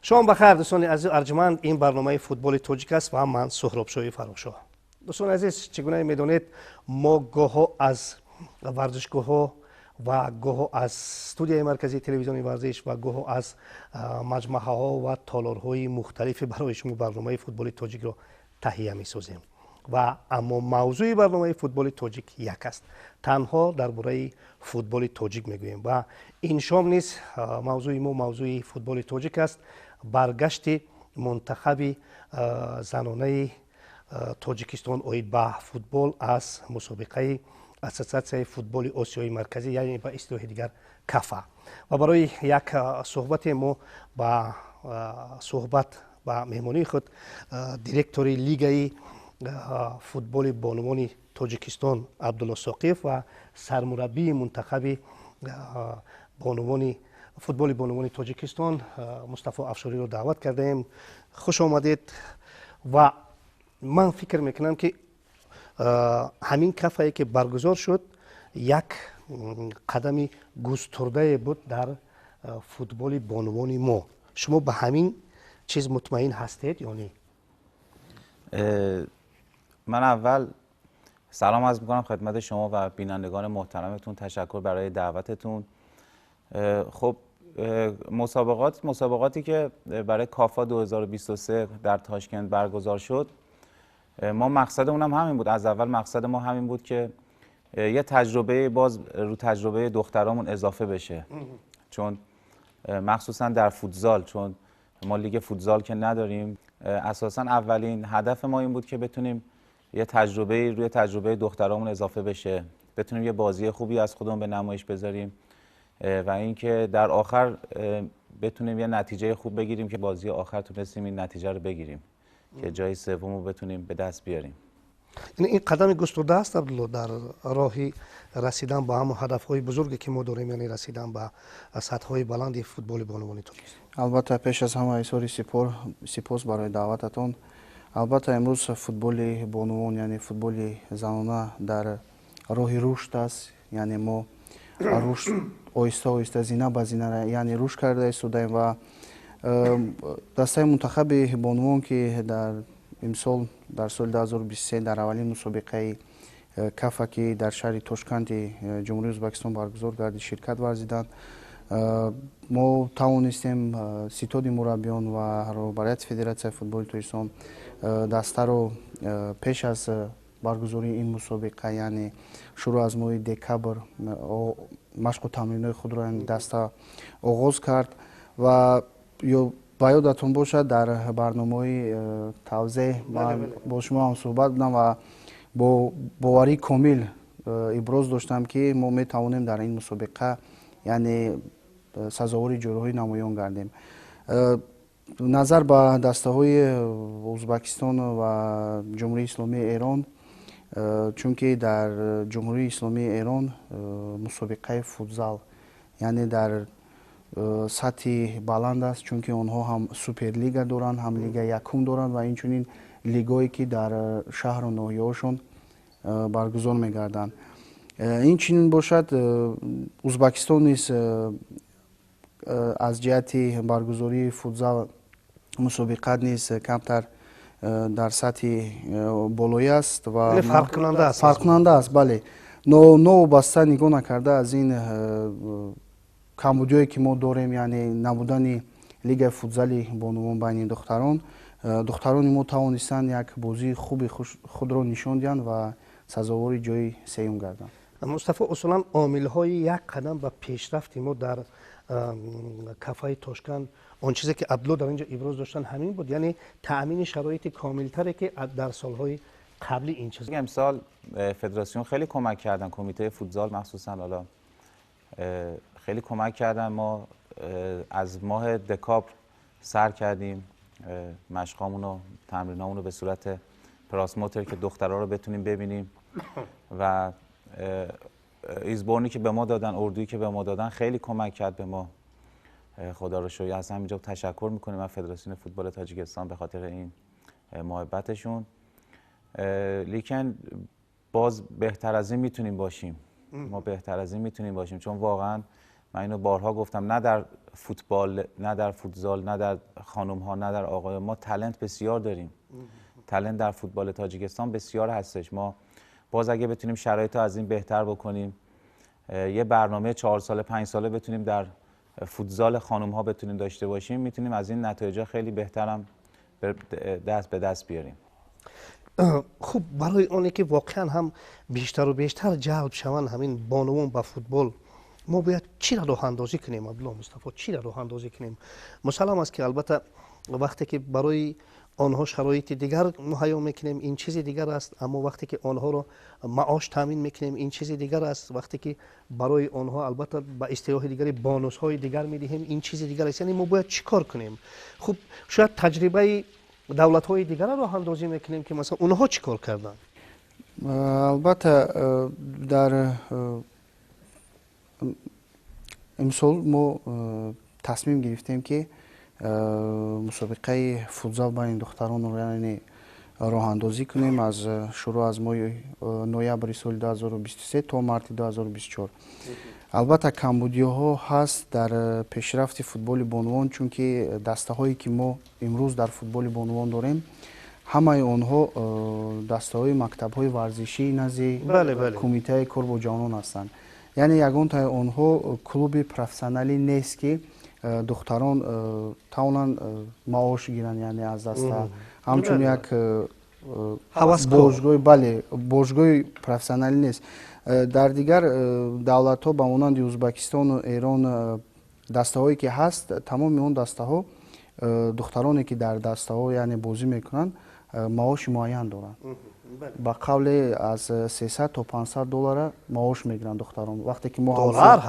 Шом бахайр, дӯстони азиз арҷманд. Ин барномаи «Футболи тоҷик» аст ва ман Суҳробшоҳи Фаррухшоҳ. Дӯстони азиз, чӣ гуна медонед, мо гоҳо аз варзишгоҳҳо ва гоҳо аз студияи марказии телевизиони «Варзиш» ва гоҳо аз маҷмаъаҳо ва толорҳои мухталифе барои шумо барномаи «Футболи тоҷикро» таҳия месозем. Ва аммо мавзӯи барномаи «Футболи тоҷик» як аст, танҳо дар бораи футболи тоҷик мегӯем. Ва ин шом низ мавзӯи мо мавзӯи футболи тоҷик аст: баргашти мунтахаби занонаи Тоҷикистон оид ба футбол аз мусобиқаи Ассотсиатсияи футболи Осиёи Марказӣ, яъне ба истилоҳи дигар КАФА. Ва барои як суҳбате мо ба суҳбат ба меҳмонии худ директори Лигаи футболи бонувони Тоҷикистон Абдулло Соқиев ва сармураббии мунтахаби бонувони футболи бонувони Тоҷикистон Мустафо Афшориро даъват кардаем. Хуш омадед. Ва ман фикр мекунам, ки ҳамин Кафае ки баргузор шуд, як қадами густурдае буд дар футболи бонувони мо. Шумо ба ҳамин чиз мутмаин ҳастед ё не? من اول سلام عرض میکنم خدمت شما و بینندگان محترمتون. تشکر برای دعوتتون. خب، مسابقاتی که برای کافا 2023 در تاشکند برگزار شد، ما مقصدمون هم همین بود. از اول مقصد ما همین بود که یه تجربه باز رو تجربه دخترامون اضافه بشه، چون مخصوصا در فوتزال، چون ما لیگ فوتزال که نداریم. اساسا اولین هدف ما این بود که بتونیم یه تجربه روی تجربه دخترامون اضافه بشه، بتونیم یه بازی خوبی از خودمون به نمایش بذاریم و اینکه در آخر بتونیم یه نتیجه خوب بگیریم که بازی آخر تونستیم این نتیجه رو بگیریم که جای سوم رو بتونیم به دست بیاریم. Ин қадами густурда аст, Абдулло, дар роҳи расидан ба ҳамон ҳадафҳои бузурге ки мо дорем, яъне расидан ба сатҳҳои баланди футболи бонувони Тоҷикистон. Албатта, пеш аз ҳама изҳори сипос барои даъвататон. Албатта, имрӯз футболи бонувон, яъне футболи занона, дар роҳи рушд аст, яъне мо рушд оҳиста оҳиста, зина ба зина, яъне рушд карда истодаем. Ва дастаи мунтахаби бонувон, ки дар имсол, дар соли 2023, дар аввалин мусобиқаи Кафа, ки дар шаҳри Тошканди Ҷумҳурии Ӯзбекистон баргузор гардид, ширкат варзиданд, мо тавонистем, ситоди мураббиён ва роҳбарияти Федератсияи футболи Тоҷикистон, дастаро пеш аз баргузории ин мусобиқа, яъне шурӯъ аз моҳи декабр, машқу тамринҳои худро даста оғоз кард. Ва ба ёдатон бошад, дар барномаҳои тавзеҳ ман бо шумо ҳам суҳбат будам ва бо боварии комил иброз доштам, ки мо метавонем дар ин мусобиқа, яъне сазовори ҷойҳои намоён гардем назар ба дастаҳои Ӯзбекистон ва Ҷумҳурии Исломии Эрон, чунки дар Ҷумҳурии Исломии Эрон мусобиқаи футзал, яъне дар сатҳи баланд аст, чунки онҳо ҳам суперлига доранд, ҳам лига якум доранд ва инчунин лигое, ки дар шаҳру ноҳияҳошон баргузор мегарданд. Инчунин бошад, Ӯзбекистон низ аз ҷиҳати баргузории футзал мусобиқа низ камтар дар сатҳи болоӣ аст ва фарқкунанда аст, бале. Новобаста нигоҳ накарда аз ин камбудиҳое, ки мо дорем, яъне набудани лигаи футзали бонувон байни духтарон, духтарони мо тавонистанд як бозии хуби худро нишон диҳанд ва сазовори ҷои сеюм гарданд. Мустафо, усулан омилҳои як қадам ба пешрафти мо дар Кафаи Тошканд, он чизе ки Абдулло дар инҷо иброз доштанд, ҳамин буд, яъне таъмини шароити комилтаре, ки дар солҳои қабли ин чиз امسال فدراسیون خیلی کمک کردن، کمیته فوتزال مخصوصا، حالا خیلی کمک کردن. ما از ماه دکابر سر کردیم مشقامون و تمرینامون رو به صورت پراسموتر که دخترها رو بتونیم ببینیم و ایزبورنی که به ما دادن، اردویی که به ما دادن، خیلی کمک کرد به ما. خدا رو شکر، از همینجا تشکر میکنیم از فدراسیون فوتبال تاجیکستان به خاطر این محبتشون. لیکن باز بهتر از این میتونیم باشیم. ما بهتر از این میتونیم باشیم، چون واقعا من اینو بارها گفتم، نه در فوتبال، نه در فوتزال، نه در خانم ها، نه در آقایان، ما talent بسیار داریم. talent در فوتبال تاجیکستان بسیار هستش. ما باز اگه بتونیم شرایط رو از این بهتر بکنیم، یه برنامه 4 ساله 5 ساله بتونیم در فوتزال خانم ها بتونیم داشته باشیم، میتونیم از این نتایج خیلی بهترم دست به دست بیاریم. خب برای اونی که واقعا هم بیشتر و بیشتر جلب شوند همین بانوان با فوتبال، ما باید چی را راه اندازی کنیم؟ عبدالله مصطفی، چی را راه اندازی کنیم؟ مسلم است که البته وقتی که برای آنها شرایط دیگر مهیا میکنیم این چیز دیگر است، اما وقتی که آنها را معاش تامین میکنیم این چیز دیگر است، وقتی که برای آنها البته به اصطلاح دیگری بانوس های دیگر میدهیم این چیز دیگر است. یعنی ما باید چیکار کنیم؟ خب شاید تجربه دولت های دیگر را راه اندازی میکنیم که مثلا اونها چیکار کردن. البته در امسال ما تصمیم گرفتیم که مسابقه فوتزال بین دختران رو یعنی راه اندازی کنیم از شروع از ماه نوامبر سال 2023 تا مارت 2024. البته کمبودی ها هست در پیشرفت فوتبال بانوان، چون که دسته هایی که ما امروز در فوتبال بانوان داریم همه آنها دسته های مکتب های ورزشی نزد کمیته کار با جوانان هستند. یعنی یگان تای آنها کلوب پروفسیونالی نیست که دختران тавонанд маош гиранд, яъне аз даста ҳамчун як бошгоҳи, бале, бошгоҳи профессионалӣ нест. Дар дигар давлатҳо ба монанди Ӯзбекистону Эрон дастаҳое ки ҳаст, тамоми он дастаҳо духтароне ки дар дастаҳо яъне бозӣ мекунанд маоши муайян доранд. Ба қавле аз 300 то 500 доллара маош мегиранд духтарон. Вақте ки мо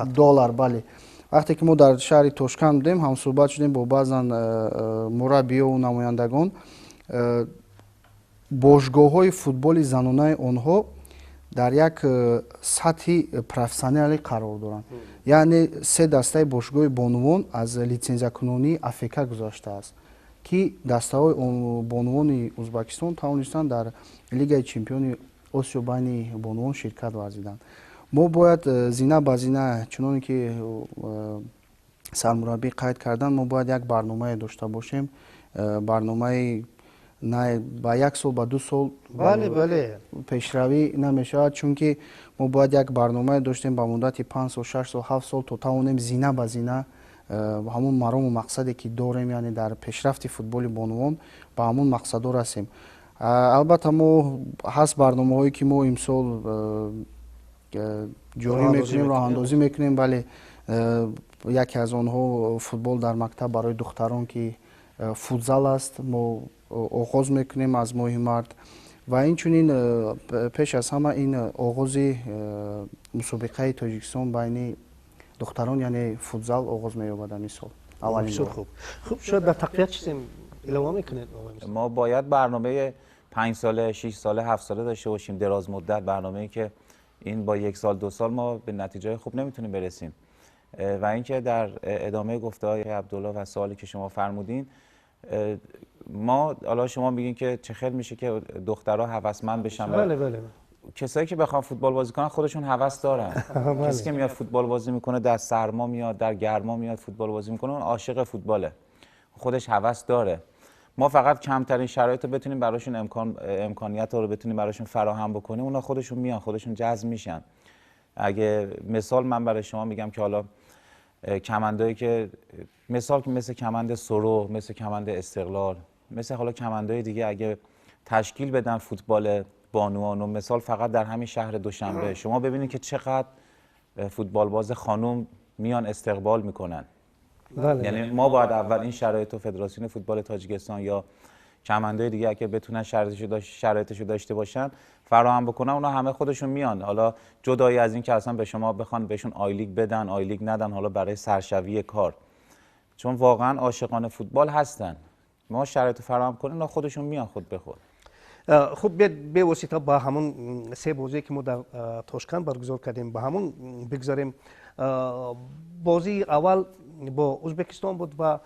доллар, бале, вақте ки мо дар шаҳри Тошканд будем, ҳамсӯҳбат шудем бо баъзан мураббиёву намояндагон, бошгоҳҳои футболи занонаи онҳо дар як сатҳи профессионалӣ қарор доранд. Яъне 3 дастаи бошгоҳи бонувон аз литсензиякунонии АФК гузаштааст, ки дастаҳои бонувони Ӯзбекистон тавонистанд дар Лигаи чемпиони Осиё байни бонувон ширкат варзиданд. Мо бояд зина ба зина, чуноне ки сармураббӣ қайд карданд, мо бояд як барномае дошта бошем, барномаи на ба 1 сол, ба 2 сол пешравӣ намешавад, чунки мо бояд як барномае доштем ба муддати 5 сол, 6 сол, 7 сол то тавонем зина ба зина ҳамон марому мақсаде ки дорем, яъне дар пешрафти футболи бонувон ба ҳамон мақсадҳо расем. Албатта мо ҳаст барномаҳое ки мо имсол ҷорӣ мекунем, роҳандозӣ мекунем, вале яке аз онҳо футбол дар мактаб барои духтарон ки футзал аст, мо оғоз мекунем аз моҳи март ва инчунин пеш аз ҳама ин оғози мусобиқаи Тоҷикистон байни духтарон, яъне футзал оғоз меёбад ҳамин сол. Аввалин бор. Хуб, хуб, шояд дар тақвият чизе илова мекунед? ما باید برنامه 5 ساله، 6 ساله، 7 ساله داشته باشیم، دراز مدت برنامه‌ای که این با 1 سال 2 سال ما به نتیجه خوب نمیتونیم برسیم. و اینکه در ادامه گفته‌های عبدالله و سوالی که شما فرمودین، ما حالا شما میگین که چه خیلی میشه که دخترها هوسمند بشن. بله بله. کسایی که بخوان فوتبال بازی کنن خودشون هوس دارن. کسی که میاد فوتبال بازی میکنه در سرما میاد، در گرما میاد فوتبال بازی میکنه، اون عاشق فوتباله، خودش هوس داره. ما فقط کمترین شرایط رو بتونیم براشون امکانیت رو بتونیم براشون فراهم بکنیم، اونا خودشون میان، خودشون جذب میشن. اگه مثال من برای شما میگم که حالا کمندایی که مثال مثل کمند سرو، مثل کمند استقلال، مثل حالا کمندای دیگه اگه تشکیل بدن فوتبال بانوان و مثال فقط در همین شهر دوشنبه شما ببینید که چقدر فوتبال باز خانم میان استقبال میکنن. بله. یعنی ما باید اول این شرایط رو فدراسیون فوتبال تاجیکستان یا کمندای دیگه که بتونن شرایطشو داشته باشن فراهم بکنن، اونا همه خودشون میان. حالا جدایی از این که اصلا به شما بخوان بهشون آیلیگ بدن، آیلیگ ندن، حالا برای سرشوی کار، چون واقعا عاشقان فوتبال هستن. ما شرایط فراهم کنیم، اونا خودشون میان خود به خود. خب به واسطه با همون 3 بازی که ما در تاشکند برگزار کردیم با همون بگذاریم. بازی اول با ازبکستان بود و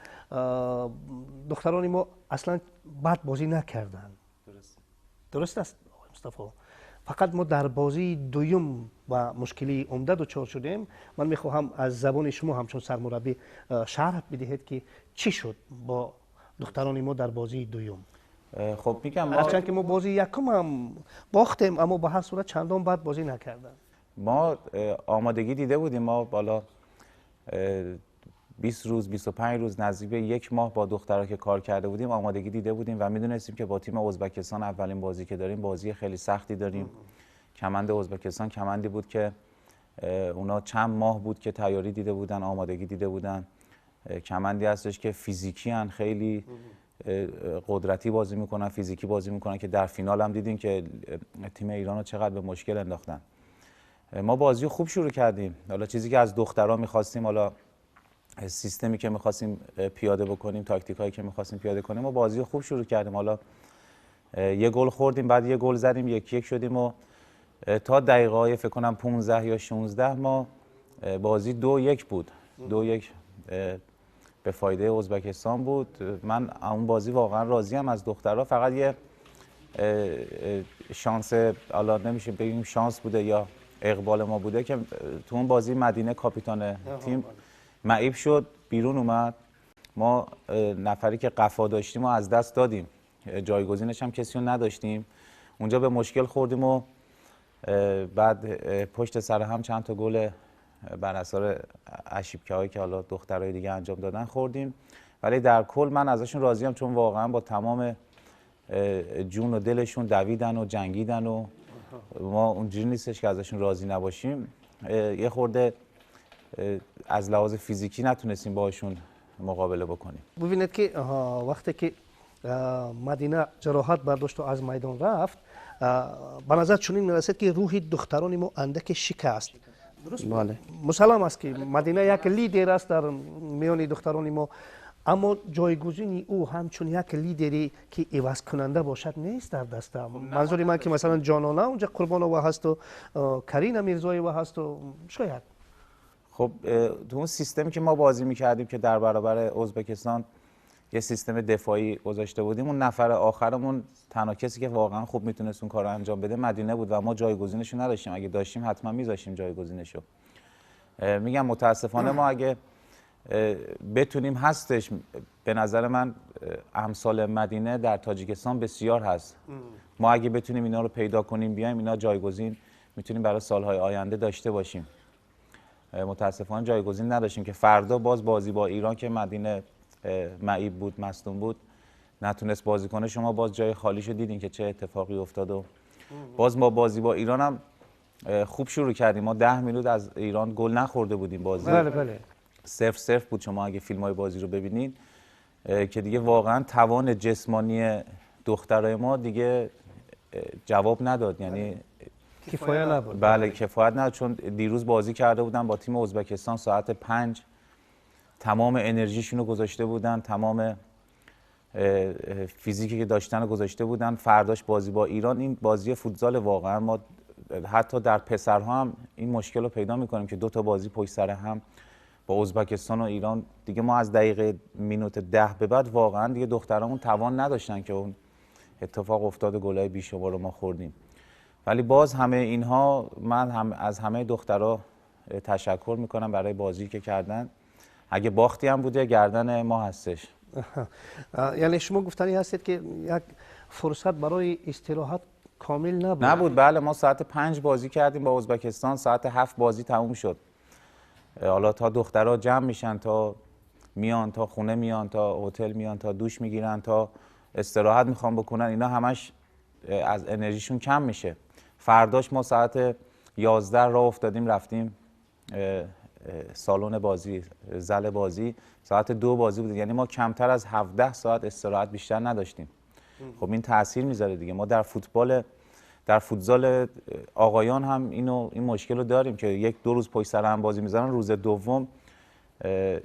دختران ما اصلا بد بازی نکردن. درست است مصطفی. Фақат мо дар бозии дуюм ба мушкилии умда дучор шудем. Ман мехоҳам аз забони шумо ҳамчун сармураббӣ шарҳ бидиҳед, ки чӣ шуд бо духтарони мо дар бозии дуюм. Хуб, мегам, ҳарчанд ки мо бозии якум ҳам бохтем, аммо ба ҳар сурат чандон бад бозӣ накарданд. Мо омодагӣ дида будем. Мо بالا 20 روز، 25 روز، نزدیک به یک ماه با دخترها که کار کرده بودیم، آمادگی دیده بودیم و میدونستیم که با تیم ازبکستان اولین بازی که داریم، بازی خیلی سختی داریم. کمند ازبکستان کمندی بود که اونا چند ماه بود که تیاری دیده بودن، آمادگی دیده بودن. کمندی هستش که فیزیکی هن، خیلی قدرتی بازی میکنن، فیزیکی بازی میکنن که در فینال هم دیدیم که تیم ایران رو چقدر به مشکل انداختن. ما بازی خوب شروع کردیم. حالا چیزی که از دخترها میخواستیم، حالا سیستمی که میخواستیم پیاده بکنیم، تاکتیک هایی که میخواستیم پیاده کنیم، ما بازی خوب شروع کردیم. حالا یه گل خوردیم، بعد یه گل زدیم، 1-1 شدیم و تا دقیقه های فکر کنم 15 یا 16 ما بازی 2-1 بود. 2-1 به فایده ازبکستان بود. من اون بازی واقعا راضیم از دخترها. فقط یه شانس، حالا نمیشه بگیم شانس بوده یا اقبال ما بوده، که تو اون بازی مدینه کاپیتان تیم معیب شد، بیرون اومد. ما نفری که قفا داشتیم و از دست دادیم، جایگزینش هم کسی رو نداشتیم. اونجا به مشکل خوردیم و بعد پشت سر هم چند تا گل بر اثر اشیبکه هایی که حالا دخترای دیگه انجام دادن خوردیم. ولی در کل من ازشون راضیم، چون واقعا با تمام جون و دلشون دویدن و جنگیدن و ما اونجوری نیستش که ازشون راضی نباشیم. یه خورده از لحاظ فیزیکی نتونستیم باهاشون مقابله بکنیم. ببینید که وقتی که مدینه جراحت برداشت و از میدان رفت، به نظر چنین میرسد که روح دختران ما اندک شکست. درست؟ بله. مسلم است که مدینه یک لیدر است در میان دختران ما، اما جایگزین او همچون یک لیدری که عوض کننده باشد نیست در دسته. منظور من که مثلا جانانه اونجا قربانova هست و کرینا میرزایeva هست و شاید. خب تو اون سیستمی که ما بازی میکردیم که در برابر ازبکستان یه سیستم دفاعی گذاشته بودیم، اون نفر آخرمون تنها کسی که واقعا خوب میتونست اون کارو انجام بده مدینه بود و ما جایگزینشو نداشتیم. اگه داشتیم حتما میذاشتیم جایگزینشو. میگم متاسفانه ما اگه بتونیم هستش، به نظر من امثال مدینه در تاجیکستان بسیار هست. ما اگه بتونیم اینا رو پیدا کنیم بیایم، اینا جایگزین میتونیم برای سالهای آینده داشته باشیم. متاسفانه جایگزین نداشتیم که فردا باز بازی با ایران که مدینه معیب بود، مصدوم بود، نتونست بازی کنه، شما باز جای خالیشو دیدین که چه اتفاقی افتاد. و باز ما بازی با ایران هم خوب شروع کردیم. ما 10 minute از ایران گل نخورده بودیم بازی. بله بله. 0-0 بود. شما اگه فیلم‌های بازی رو ببینین که دیگه واقعا توان جسمانی دخترای ما دیگه جواب نداد، یعنی کفایت نبود. بله کفایت نداد، چون دیروز بازی کرده بودن با تیم ازبکستان ساعت 5، تمام انرژیشون رو گذاشته بودن، تمام فیزیکی که داشتن رو گذاشته بودن. فرداش بازی با ایران، این بازی فوتزال واقعا ما حتی در پسرها هم این مشکل رو پیدا میکنیم که دو تا بازی پشت سر هم با ازبکستان و ایران، دیگه ما از دقیقه minute 10 به بعد واقعا دیگه دخترامون توان نداشتن که اون اتفاق افتاد و گلای بیشمار رو ما خوردیم. ولی باز همه اینها، من هم از همه دخترها تشکر میکنم برای بازی که کردن. اگه باختی هم بوده گردن ما هستش. یعنی شما گفتنی هستید که یک فرصت برای استراحت کامل نبود. نبود بله. ما ساعت 5 بازی کردیم با ازبکستان، ساعت 7 بازی تموم شد. حالا تا دخترها جمع میشن، تا میان، تا خونه میان، تا هتل میان، تا دوش میگیرن، تا استراحت میخوان بکنن، اینا همش از انرژیشون کم میشه. فرداش ما ساعت 11 راه افتادیم، رفتیم سالن بازی، زل بازی، ساعت 2 بازی بود. یعنی ما کمتر از 17 ساعت استراحت بیشتر نداشتیم. خب این تاثیر میذاره دیگه. ما در فوتبال، در فوتزال آقایان هم این مشکل رو داریم که یک دو روز پشت سر هم بازی میذارن، روز دوم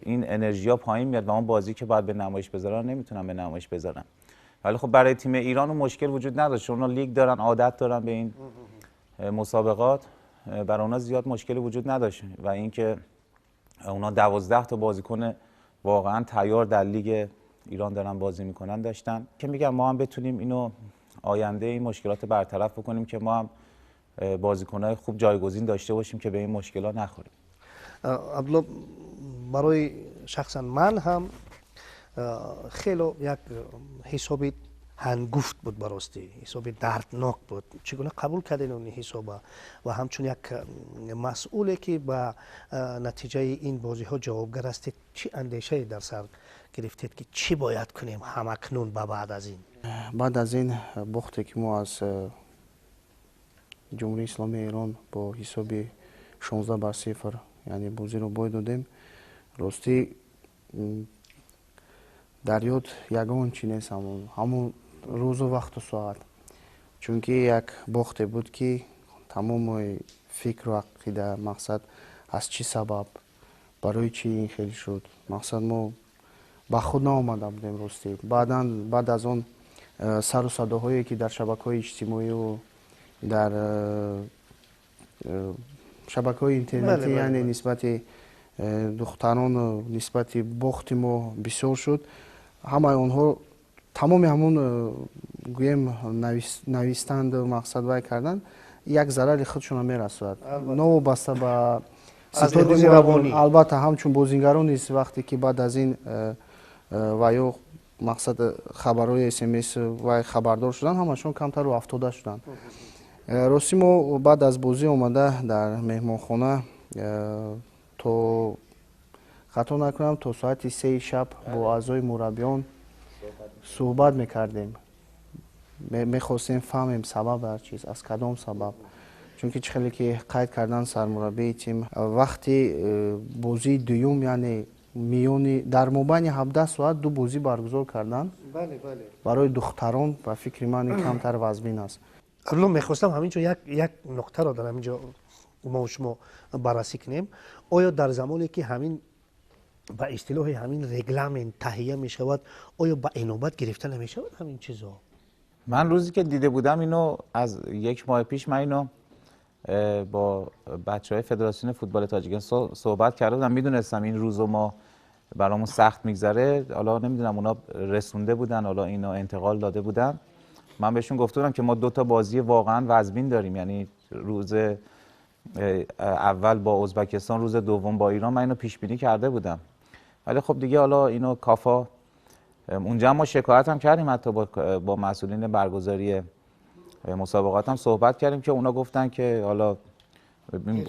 این انرژی ها پایین میاد و اون بازی که باید به نمایش بذارن نمیتونن به نمایش بذارن. ولی خب برای تیم ایران اون مشکل وجود نداشت، چون اونا لیگ دارن، عادت دارن به این مسابقات، برای اونا زیاد مشکلی وجود نداشت. و اینکه اونا 12 تا بازیکن واقعا تیار در لیگ ایران دارن بازی میکنن داشتن، که میگم ما هم بتونیم اینو آینده این مشکلات برطرف بکنیم که ما هم بازیکن‌های خوب جایگزین داشته باشیم که به این مشکلات نخوریم. عبدالله، برای شخصا من هم خیلی یک حسابی هنگفت بود، براستی حسابی دردناک بود. چگونه قبول کردین اون حسابه و همچون یک مسئولی که به نتیجه این بازی ها جوابگر هستید، چی اندیشه در سر گرفتید که چی باید کنیم همکنون به بعد از این؟ بعد از این باختی که ما از جمهوری اسلامی ایران با حساب 16-0 یعنی بازی رو بای دادیم، راستی در یاد یگان چی نیست، همون روز و وقت و ساعت، چونکه یک باخته بود که تمام فکر و عقیده مقصد از چی سبب برای چی این خیلی شد، مقصد ما با خود نآمده بودیم راستی. بعدا بعد از آن سر و صداهایی که در شبکه‌های اجتماعی و در شبکه‌های اینترنتی یعنی نسبت دختران و نسبت باخت ما بسیار شد، همه آنها تمام همون گویم نویستند و مقصد وای کردن یک ضرر خودشون میرسد. نوبسته به روانی، البته همچون بازیگران نیست وقتی که بعد از این و یا مقصد خبرهای اس ام اس و خبردار شدن، همشون کمتر رو افتاده شدن. راستی ما بعد از بازی آمده در مهمانخانه تا خطا نکنم تا ساعت 3 شب با اعضای مربیان صحبت میکردیم، میخواستیم فهمیم سبب هر چیز از کدام سبب، چون که خیلی که قید کردن سرمربی تیم وقتی بازی دوم یعنی میونی در مابین 17 ساعت دو بازی برگزار کردن. بله بله. برای دختران و فکر من کمتر وزمین است. عبدالله، میخواستم همینجا یک نقطه را در همینجا ما و شما بررسی کنیم. آیا در زمانی که همین به اصطلاح همین رگلمنت تهیه می شود، آیا به اینوبت گرفته نمی شود همین چیزا؟ من روزی که دیده بودم اینو از یک ماه پیش، من اینو با بچهای فدراسیون فوتبال تاجیکستان صحبت کرده بودم، میدونستم این روزو ما برامون سخت میگذره. حالا نمیدونم اونا رسونده بودن، حالا اینو انتقال داده بودن. من بهشون گفته بودم که ما دو تا بازی واقعا وزمین داریم، یعنی روز اول با ازبکستان، روز دوم با ایران. من اینو پیش بینی کرده بودم، ولی خب دیگه حالا اینو کافا اونجا ما شکایت هم کردیم، حتی با مسئولین برگزاری مسابقات هم صحبت کردیم که اونا گفتن که حالا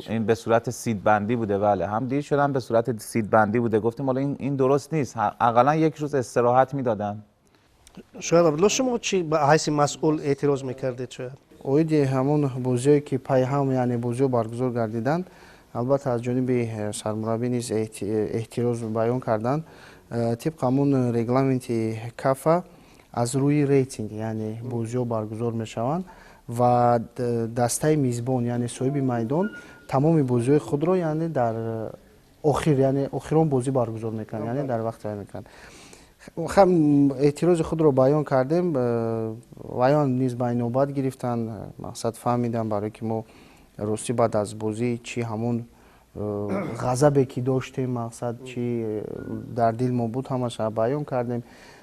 این به صورت سید بندی بوده. بله، هم دیر شدن به صورت سید بندی بوده. گفتیم حالا این درست نیست، حداقل یک روز استراحت میدادن. شاید عبدالله شما چی به حیث مسئول اعتراض میکردید؟ شاید оиди ҳамон бозиҳое ки пайҳам яъне бозиҳо баргузор гардиданд, албатта аз ҷониби сармураббӣ низ эҳтироз баён карданд. Тибқи ҳамон регламенти кафа аз рӯи рейтинг яъне бозиҳо баргузор мешаванд ва дастаи мизбон яъне соҳиби майдон тамоми бозиҳои худро яъне дар охир яъне охирон бозӣ баргузор мекунанд, яъне дар вақт тай мекунанд. Эътирози худро баён кардем, баён низ ба инобат гирифтанд, мақсад фаҳмидам, барое ки мо ростӣ баъд аз бозӣ чӣ ҳамон ғазабе ки доштем, мақсад чӣ дар дил мо буд, ҳамаша баён кардем.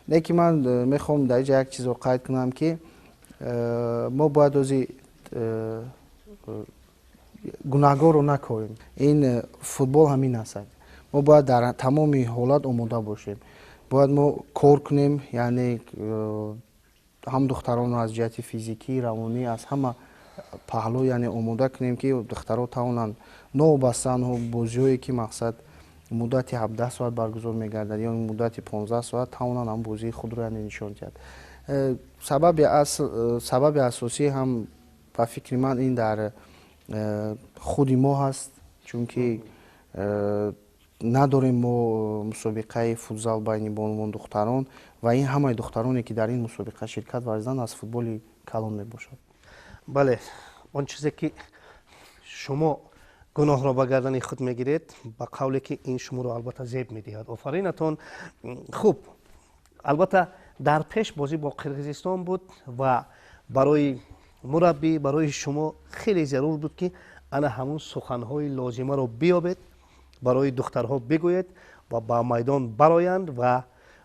Лекин ман мехоҳам дар инҷа як чизро қайд кунам ки мо бояд ози гунаҳгорро накоҳем. Ин футбол ҳамин аст. Мо бояд дар тамоми ҳолат омода бошем. Бояд мо кор кунем, яъне ҳам духтаронро аз ҷиҳати физикӣ, равонӣ аз ҳама паҳлӯ яъне омода кунем ки духтаро тавонанд новобаста анҳо бозиҳое ки мақсад муддати 17 соат баргузор мегардад ё муддати 15 соат тавонанд ҳам бозии худро яъне нишон диҳад. Сабаби асосӣ ҳам ба фикри ман ин дар худи мо ҳаст, чунки надорем мо мусобиқаи футзал байни бонувон духтарон ва ин ҳамаи духтароне ки дар ин мусобиқа ширкат варзиданд аз футболи калон мебошад. Бале, он чизе ки шумо гуноҳро ба гардани худ мегиред, ба қавле ки ин шуморо албатта зеб медиҳад. Офаринатон. Хуб, албатта дар пеш бозӣ бо Қирғизистон буд ва барои мураббӣ, барои шумо хеле зарур буд ки ана ҳамун суханҳои лозимаро биёбед, барои духтарҳо бигӯед ва ба майдон бароянд ва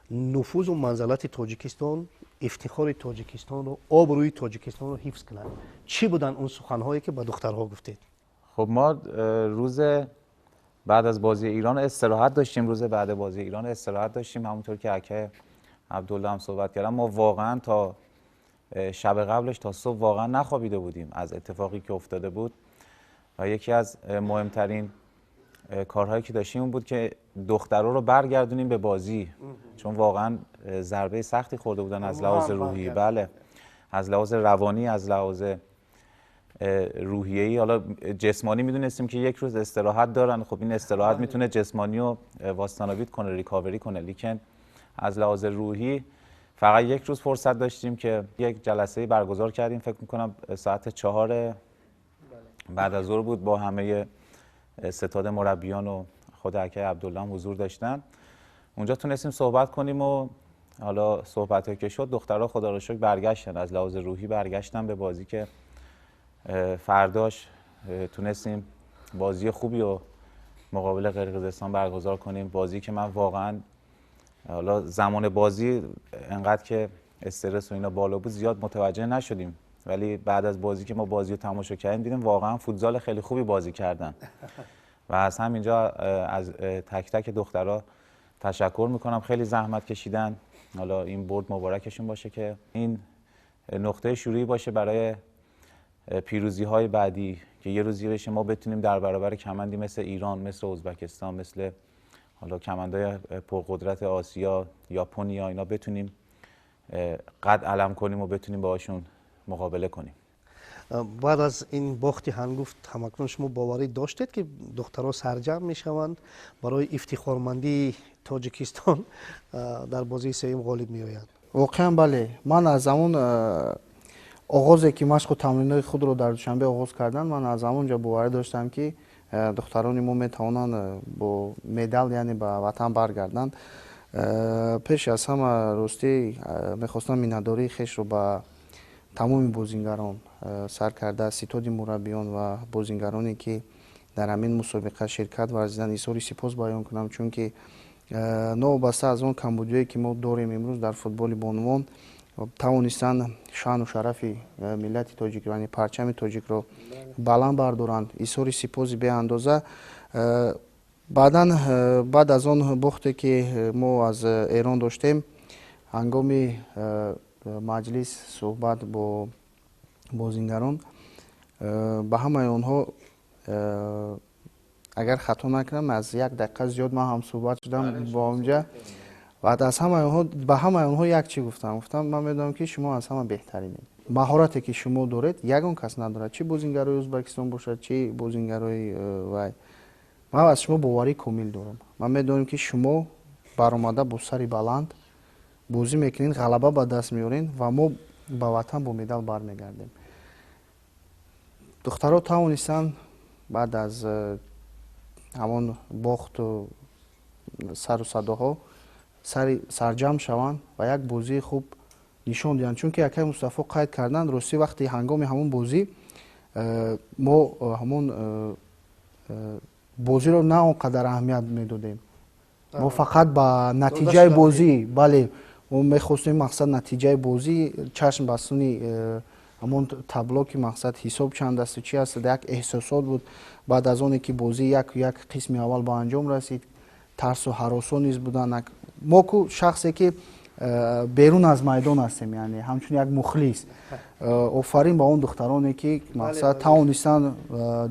нуфузу манзалати Тоҷикистон Ифтихори Тоҷикистонро, обрӯи Тоҷикистонро ҳифз кунанд. Чӣ буданд он суханҳое, ки ба духтарҳо гуфтед? خب ما روز بعد از بازی ایران استراحت داشتیم. روز بعد بازی ایران استراحت داشتیم. همونطور که اکه عبدالله هم صحبت کردم، ما واقعا تا شب قبلش تا صبح واقعا نخوابیده بودیم از اتفاقی که افتاده بود و یکی از مهمترین کارهایی که داشتیم اون بود که دخترها رو برگردونیم به بازی، چون واقعا ضربه سختی خورده بودن از لحاظ روحی، بله، از لحاظ روانی، از لحاظ روحیه‌ای. حالا جسمانی میدونستیم که یک روز استراحت دارن، خب این استراحت میتونه جسمانی رو восстановить کنه، recovery کنه، لیکن از لحاظ روحی فقط یک روز فرصت داشتیم که یک جلسه برگزار کردیم. فکر میکنم ساعت 4 بعد از ظهر بود، با همه ستاد مربیان و خود اکه عبدالله هم حضور داشتن. اونجا تونستیم صحبت کنیم و حالا صحبت که شد، دخترها خدا رو شکر برگشتن، از لحاظ روحی برگشتن به بازی که فرداش تونستیم بازی خوبی رو مقابل قرقیزستان برگزار کنیم. بازی که من واقعا حالا زمان بازی انقدر که استرس و اینا بالا بود زیاد متوجه نشدیم، ولی بعد از بازی که ما بازی رو تماشا کردیم دیدیم واقعا فوتزال خیلی خوبی بازی کردن و از همینجا از تک تک دخترها تشکر میکنم، خیلی زحمت کشیدن. حالا این برد مبارکشون باشه که این نقطه شروعی باشه برای پیروزی های بعدی که یه روزی بشه ما بتونیم در برابر کمندی مثل ایران، مثل ازبکستان، مثل حالا کمندهای پرقدرت آسیا، ژاپنیا، اینا بتونیم قد علم کنیم و بتونیم باهاشون مقابله کنیم. بعد از این باختی هنگفت همکنون شما باوری داشتید که دخترها سرجم میشوند برای افتخارمندی تاجیکستان در بازی سوم غالب میآیند؟ واقعا بله، من از همون оғозе ки машқу тамринҳои худро дар Душанбе оғоз карданд, ман аз ҳамон ҷо боварӣ доштам, ки духтарони мо метавонанд бо медал, яъне ба ватан баргарданд. Пеш аз ҳама, ростӣ, мехостам миннатдории хешро ба тамоми бозингарон, сар карда ситоди мураббиён ва бозингароне, ки дар ҳамин мусобиқа ширкат варзиданд, изҳори сипос баён кунам, чунки новобаста аз он камбудиҳое, ки мо дорем имрӯз дар футболи бонувон, тавонистанд шаъну шарафи миллати тоҷикро, яъне парчами тоҷикро баланд бардоранд. Изҳори сипоси беандоза. Баъдан, баъд аз он бохте, ки мо аз Эрон доштем, ҳангоми маҷлис суҳбат бо бозингарон ба ҳамаи онҳо, агар хато накунам, аз як дақиқа зиёд ман ҳам суҳбат шудам бо онҷа. Баъд аз ҳамаи онҳо, ба ҳамаи онҳо як чӣ гуфтам. Гуфтам: ман медонам, ки шумо аз ҳама беҳтаринед. Маҳорате, ки шумо доред, ягон кас надорад, чӣ бозингарои Ӯзбекистон бошад, чӣ бозингарои вай. Ман аз шумо боварии комил дорам. Ман медонам, ки шумо баромада бо сари баланд бозӣ мекунед, ғалаба ба даст меоред ва мо ба ватан бо медал бармегардем. Духтаро тавонистанд баъд аз ҳамон бохту сару садоҳо сарҷамъ шаванд ва як бозии хуб нишон диҳанд, чунки акай Мустафо қайд карданд, ростӣ, вақти ҳангоми ҳамон бозӣ мо ҳамон бозиро на он қадар аҳамият медодем. Мо фақат ба натиҷаи бозӣ, бале, мо мехостем, мақсад, натиҷаи бозӣ, чашм бастуни ҳамон табло, ки мақсад, ҳисоб чанд асту чи аст, як эҳсосот буд. Баъд аз оне ки бозӣ як қисми аввал ба анҷом расид, тарсу ҳаросо низ буданд. Мо ку шахсе, ки берун аз майдон ҳастем, яъне ҳамчун як мухлис, офарин ба он духтароне, ки мақсад, тавонистанд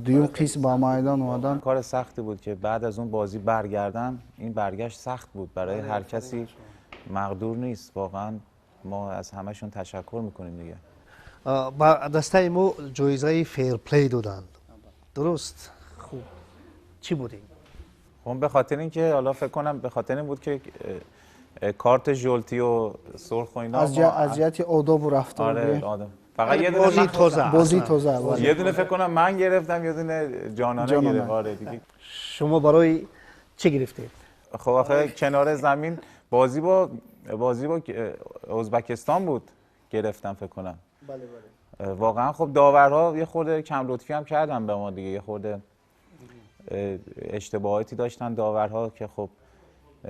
дуюм қисм ба майдон омадан. کار سختی بود که بعد از اون بازی برگردن. این برگشت سخت بود، برای هر کسی مقدور نیست. واقعا ما از همشون تشکر میکنیم دیگه. ба дастаи мо ҷоизаи fair play доданд, дуруст? Хуб, чӣ будем? خب به خاطر اینکه حالا فکر کنم به خاطر این بود که کارت ژلتی و سرخ و اینا از جهت آداب و رفتار. آره، آدم فقط یه دونه بازی تازه. بازی تازه. یه دونه فکر کنم من گرفتم، یه دونه جانانه گرفت. آره دیگه. شما برای چی گرفتید؟ خب آخه کنار زمین بازی با ازبکستان بود، گرفتم فکر کنم. بله. واقعا خب داورها یه خورده کم لطفی هم کردن به ما دیگه. یه خورده اشتباهاتی داشتن داورها که خب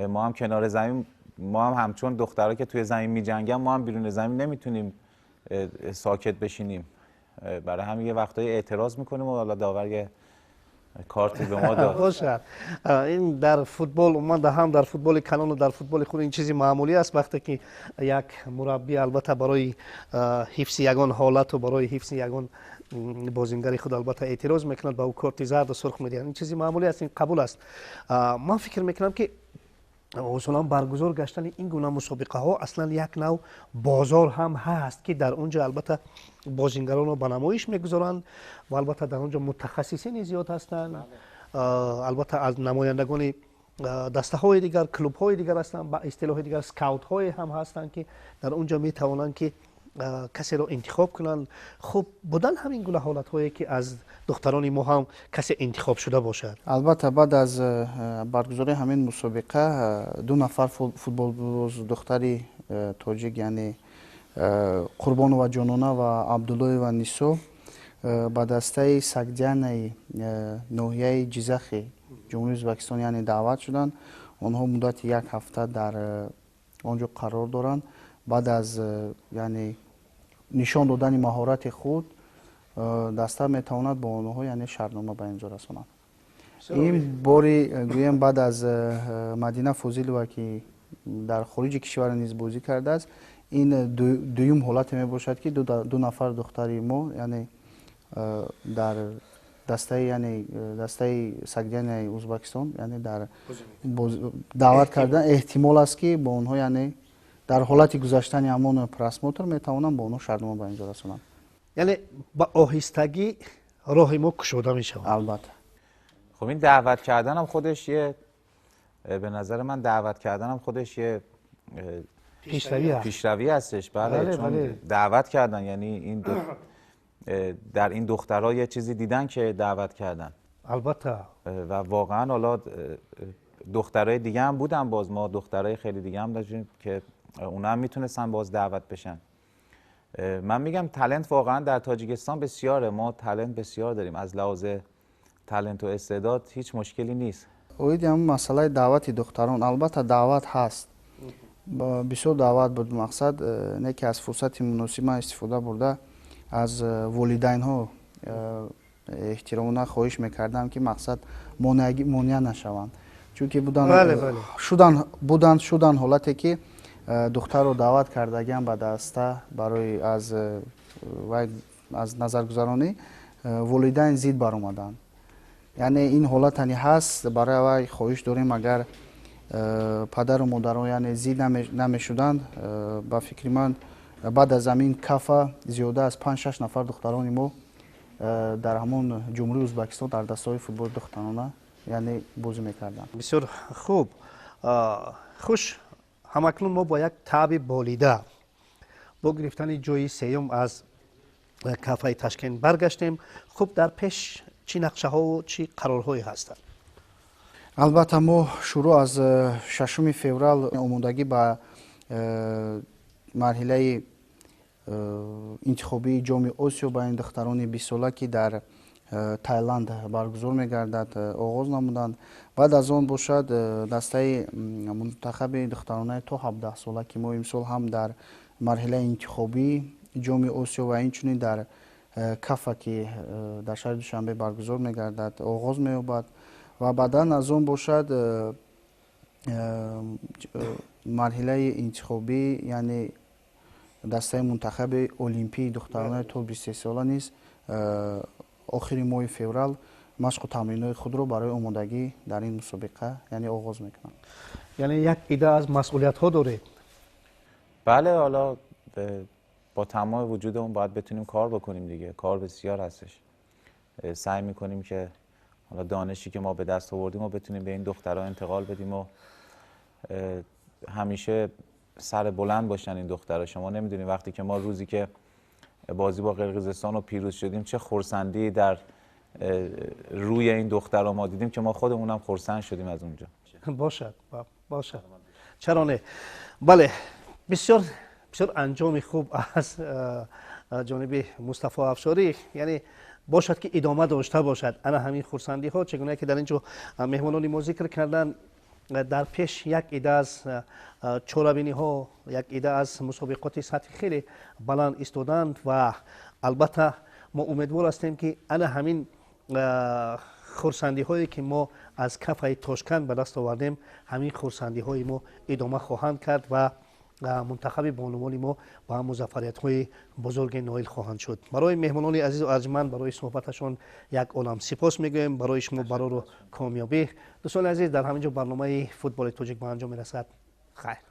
ما هم کنار زمین ما هم همچون دخترها که توی زمین میجنگن، ما هم بیرون زمین نمیتونیم ساکت بشینیم. برای همین یه وقتایی اعتراض میکنیم و حالا داور یه کارتی به ما داد. باشد. این در فوتبال، عموما هم در فوتبال کلان و در فوتبال خود این چیزی معمولی است. وقتی که یک مربی البته برای حفظ یگان حالت و برای حفظ یگان بازیگر خود البته اعتراض میکند، با او کارت زرد و سرخ میدهند. این چیزی معمولی است، این قبول است. من فکر میکنم که اصولا برگزار گشتن این گونه مسابقه ها اصلا یک نوع بازار هم هست که در اونجا البته بازیگران رو به نمایش میگذارند و البته در اونجا متخصصین زیاد هستند. البته از نمایندگان دسته های دیگر، کلوب های دیگر هستند، با اصطلاح دیگر سکاوت های هم هستند که در اونجا می توانند که کسی را انتخاب کنند. خب، بودن همین گونه حالت هایی که از دختران ما هم کسی انتخاب شده باشد؟ Албатта, баъд аз баргузории ҳамин мусобиқа ду нафар футболбоз духтари тоҷик, яъне Қурбонова Ҷонона ва Абдуллоева Нисо, ба дастаи Сагдианаи ноҳияи Ҷизахи Ҷумҳурии Ӯзбекистон, яъне даъват шуданд. Онҳо муддати як ҳафта дар он ҷо қарор доранд. Баъд аз яъне нишон додани маҳорати худ даста метавонад бо онҳо, яъне шартнома ба имзо расонад. Ин бори гӯем, баъд аз Мадина Фозилова, ки дар хориҷи кишвар низ бозӣ кардааст, ин дуюм ҳолате мебошад, ки ду нафар духтари мо, яъне дар дастаи, яъне дастаи Сагдианаи Ӯзбекистон, яъне дар даъват кардан эҳтимол аст, ки бо онҳо, яъне дар ҳолати гузаштани ҳамон просмотр метавонанд бо онҳо шартнома ба имзо расонанд. Яъне ба оҳистагӣ роҳи мо кушода мешавад. Албатта. خب، این دعوت کردن هم خودش یه به نظر من دعوت کردن هم خودش یه پیشروی هست. پیشروی هستش، بله. بله، چون بله. دعوت کردن یعنی این در این دخترها یه چیزی دیدن که دعوت کردن. البته. و واقعا حالا دخترای دیگه هم بودن، باز ما دخترای خیلی دیگه هم داشتیم که اونا هم میتونستن باز دعوت بشن. من میگم talent واقعا در تاجیکستان بسیاره. ما talent بسیار داریم. از لحاظ talent و استعداد هیچ مشکلی نیست. Оиди ҳамн масъалаи даъвати духтарон, албатта, даъват ҳаст. Бисёр даъват буд. Мақсад не ки аз фурсати муносиб ман истифода бурда, аз волидайнҳо эҳтиромона хоҳиш мекардам, ки мақсад монеа нашаванд, чунки будан шудан будан шудан ҳолате, ки духтарро даъват кардагиам ба даста барои аз вай аз назаргузаронӣ, волидайн зид баромаданд. Яъне ин ҳолатани ҳаст. Барои вай хоҳиш дорем, агар падару модарон, яъне зид намешуданд, ба фикри ман, баъд аз ҳамин кафа зиёда аз панҷ шаш нафар духтарони мо дар ҳамон Ҷумҳурии Ӯзбекистон дар дастаҳои футболи духтарона, яъне бозӣ мекарданд. Бисёр хуб. Хуш, ҳамакнун мо бо як таъби болида, бо гирифтани ҷои сеюм аз кафаи Ташкент баргаштем. Хуб, дар пеш чӣ нақшаҳову чӣ қарорҳое ҳастанд? Албатта, мо шурӯъ аз 6 феврал омодагӣ ба марҳилаи интихобии Ҷоми Осиё байни духтарони 20сола, ки дар Тайланд баргузор мегардад, оғоз намуданд. Баъд аз он бошад, дастаи мунтахаби духтаронаи то 17сола, ки мо имсол ҳам дар марҳилаи интихобии Ҷоми Осиё ва инчунин дар кафа, ки дар шаҳри Душанбе баргузор мегардад, оғоз меёбад ва баъдан аз он бошад, марҳилаи интихобӣ, яъне дастаи мунтахаби олимпии духтаронаи то 23сола низ охири моҳи феврал машқу тамринҳои худро барои омодагӣ дар ин мусобиқа, яъне оғоз мекунанд. Яъне як ида аз масъулиятҳо доред. بله، حالا با تمام وجودمون باید بتونیم کار بکنیم دیگه. کار بسیار هستش. سعی میکنیم که حالا دانشی که ما به دست آوردیم و بتونیم به این دخترها انتقال بدیم و همیشه سر بلند باشن این دخترها. شما نمیدونید وقتی که ما روزی که بازی با قرقیزستان رو پیروز شدیم، چه خرسندی در روی این دخترها ما دیدیم که ما خودمونم خرسند شدیم از اونجا. باشد، باشد، چرا نه. بله، بسیار بسیار انجام خوب از جانب مصطفی افشاری. یعنی باشد که ادامه داشته باشد انا همین خرسندی ها. چگونه که در اینجا مهمانان ما ذکر کردن. Дар пеш як ида аз чорабиниҳо, як ида аз мусобиқоти сатҳи хеле баланд истоданд ва албатта мо умедвор ҳастем, ки ана ҳамин хурсандиҳое, ки мо аз Кафаи Тошканд ба даст овардем, ҳамин хурсандиҳои мо идома хоҳанд кард ва мунтахаби бонувони мо ба музаффариятҳои бузурге ноил хоҳанд шуд. Барои меҳмонони азизу арҷманд барои суҳбаташон як олам сипос мегӯем. Барои шумо барору комёбӣ. Дӯстони азиз, дар ҳамин ҷо барномаи Футболи тоҷик ба анҷом мерасад. Хайр.